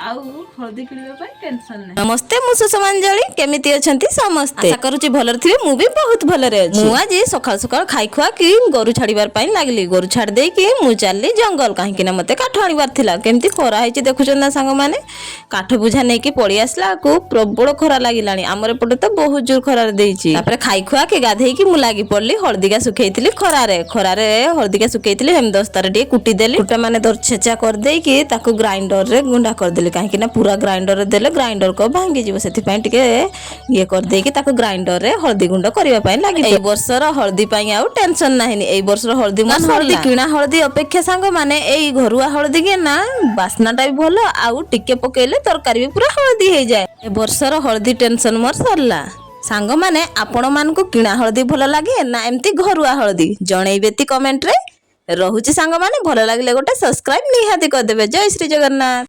ଆଉ ହଳଦୀ କିଣିବା ପାଇଁ ଟେନସନ୍ ନାହିଁ। ନମସ୍ତେ, ମୁଁ ସୁଷମାଞ୍ଜଳି। କେମିତି ଅଛନ୍ତି ସମସ୍ତେ? ଆଶା କରୁଛି ଭଲରେ ଥିବେ। ମୁଁ ବି ବହୁତ ଭଲରେ ଅଛି। ମୁଁ ଆଜି ସକାଳୁ ସକାଳୁ ଖାଇ ଖୁଆ କି ଗୋରୁ ଛାଡିବାର ପାଇଁ ଲାଗିଲି। ଗୋରୁ ଛାଡି ଦେଇକି ମୁଁ ଚାଲିଲି ଜଙ୍ଗଲ, କାହିଁକି ନା ମତେ କାଠ ଆଣିବାର ଥିଲା। କେମିତି ଖରା ହେଇଛି ଦେଖୁଛନ୍ତି ନା ସାଙ୍ଗମାନେ? କାଠ ବୁଝା ନେଇକି ପଳେଇ ଆସିଲାକୁ ପ୍ରବଳ ଖରା ଲାଗିଲାଣି। ଆମର ଏପଟେ ତ ବହୁତ ଜୋର ଖରାରେ ଦେଇଛି। ତାପରେ ଖାଇ ଖୁଆ କି ଗାଧେଇକି ମୁଁ ଲାଗି ପଡିଲି। ହଳଦିକା ଶୁଖେଇଥିଲି ଖରାରେ। ଖରାରେ ହଳଦିକା ଶୁଖେଇଥିଲି, ହେମଦସ୍ତାରେ ଟିକେ କୁଟିଦେଲି। କୁଟା ମାନେ ଦରଛେଚା କରିଦେଇକି ତାକୁ ଗ୍ରାଇଣ୍ଡରରେ ଗୁଣ୍ଡା କରିଦେଲି, କାହିଁକି ନା ପୁରା ଗ୍ରାଇଣ୍ଡରରେ ଦେଲେ ଗ୍ରାଇଣ୍ଡର କ ଭାଙ୍ଗିଯିବ। ସେଥିପାଇଁ ଟିକେ ଇଏ କରିଦେଇକି ତାକୁ ଗ୍ରାଇଣ୍ଡରରେ ହଳଦୀ ଗୁଣ୍ଡ କରିବା ପାଇଁ ଲାଗି। ଏଇ ବର୍ଷର ହଳଦୀ ପାଇଁ ଆଉ ଟେନସନ ନାହିଁ। ଏଇ ବର୍ଷର ହଳଦୀ ମୋର ହଳଦୀ କିଣା ହଳଦୀ ଅପେକ୍ଷା ସାଙ୍ଗମାନେ, ଏଇ ଘରୁଆ ହଳଦୀ କି ନା ବାସ୍ନାଟା ବି ଭଲ, ଆଉ ଟିକେ ପକେଇଲେ ତରକାରୀ ବି ପୁରା ହଳଦୀ ହେଇଯାଏ। ଏ ବର୍ଷର ହଳଦୀ ଟେନସନ ମୋର ସରିଲା। ସାଙ୍ଗମାନେ, ଆପଣମାନଙ୍କୁ କିଣା ହଳଦୀ ଭଲ ଲାଗେ ନା ଏମିତି ଘରୁଆ ହଳଦୀ? ଜଣେଇବେ ତି କମେଣ୍ଟରେ। ରହୁଛି ସାଙ୍ଗମାନେ। ଭଲ ଲାଗିଲେ ଗୋଟେ ସବସ୍କ୍ରାଇବ ନିହାତି କରିଦେବେ। ଜୟ ଶ୍ରୀ ଜଗନ୍ନାଥ।